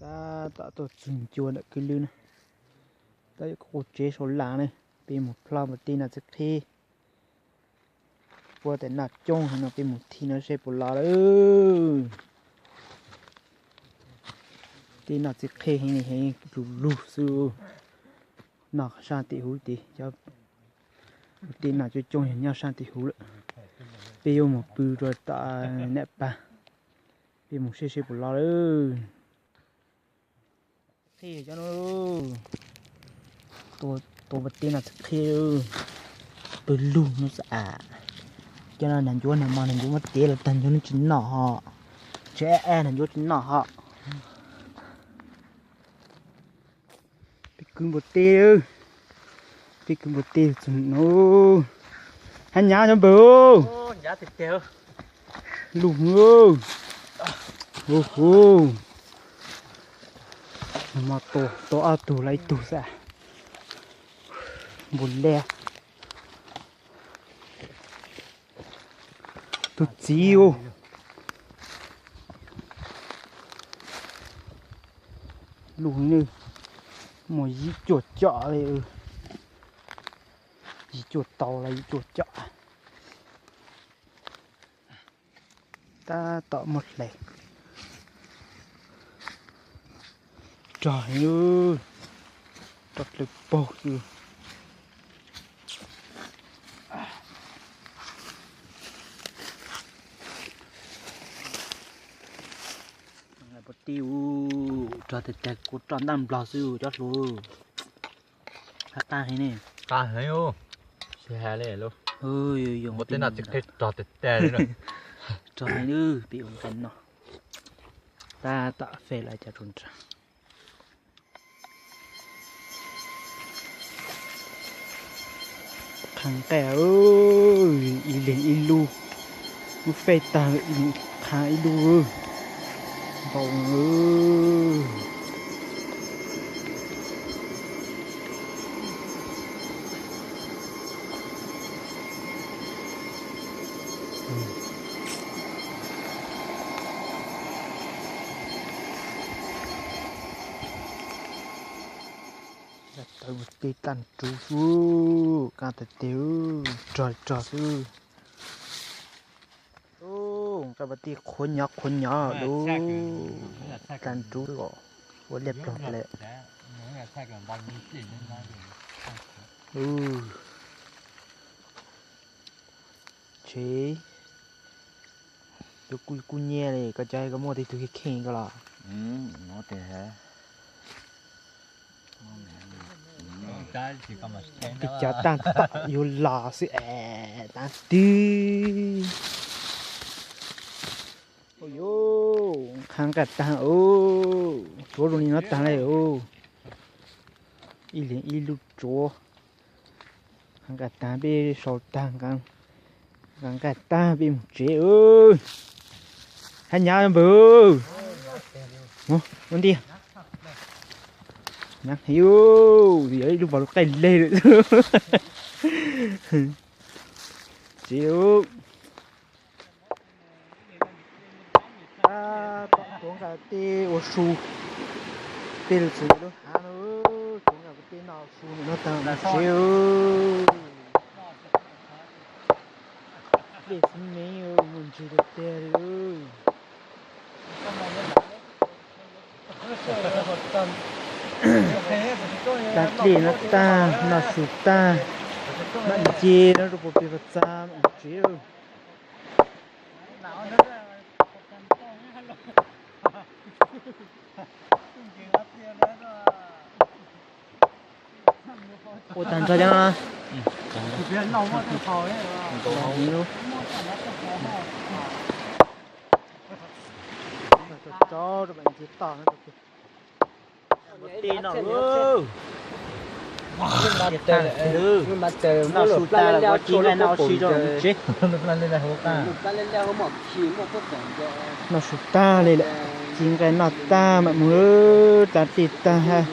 Tab tom tuaj txug ncua ntawm kwj lwb na. Tab yuav kuv tsev sau las ne, peb mus plhoj npua teb noj txiv qhib. Puab tes noj coob heev no, peb mus thim no seb puas los lawm. Teb noj txiv qhib heev li, heev lug lug xwb. Noj sab tim huv tid, cov teb noj coob coob yog nyob sab tim huv lawm. Peb yuav mus pw rau tom nam pas, peb mus seb seb puas los lawm. Qhib cov no, tua npua teb noj txiv qhib, pw lug no xwb as. Cov no nag ncuav nag mo, nag ncuav muab tiav los tag ncuav no tsis noj ho. Tsis ab ab nag ncuav tsis noj ho. Peb kwv npua teb, peb kwv npua teb txog no. Hab nyav cov npawg, lug, hu hu. Nag mo tua ob tug los ib tug xwb. Npua liab. Tug txiv ub, lug ne, muaj yim cuaj com li, yim cuaj tau los yim cuaj com. Tab tom muab hle. Rog heev, rog dlawg paug xwb. Pua teb ub, rog tag tag kuv roj ntaj nplog xwb cov hluas. Qab qab heev ne. Qab heev, tsis hais li. Ua teb noj txiv qhib rog tag tag li. Rog heev, peb ua nqaij noj. Tab tom fej lawm cas tsuas nrag. Qhab nqaij, ib leeg ib lub, muab fej tag qhab ib lub, npau. Tawv mus teb tag ntsuv xwb, qab tag teg, rog rog xwb. Nqaij npua teb qhuav nyov qhuav nyov lub, tag ntsuv os, ua liaj plog ple. Tshev, yuav kuj kuj nyiaj li, koj cov koj muaj tej tug kheej koj los. Peb cov tag tom yuav los xwb es, tag twg. Qhab nqaij tag, tsuav zoo li no tag li os. Ib leeg ib lub tsuav. Qhab nqaij tag peb sau tag, nqa nqaij tag peb mus tsev. Hab nyav npawg, ua ntiag. Nyav heev, yog ib lub npog lub qaij leg lawm. Tsev. Tab tom tuav nqaij teb ua su, tej lus txwv lub hav no, tuav nqaij teb noj su no tag mus tsev. Dej xwb me, muaj ntsis tiag tiag li. Tag dlej no tag, noj su tag, mam nce no rau puag pem vaj txaj mam mus tsev. Ua tag nrho cov no. Rau mam nce toj no. Tej no, noj su tag lawm, ua ci nqaij noj ua si rau mus tsev. Noj su tag li lawm, ci nqaij noj tag mam mus, tag dlej tag hab.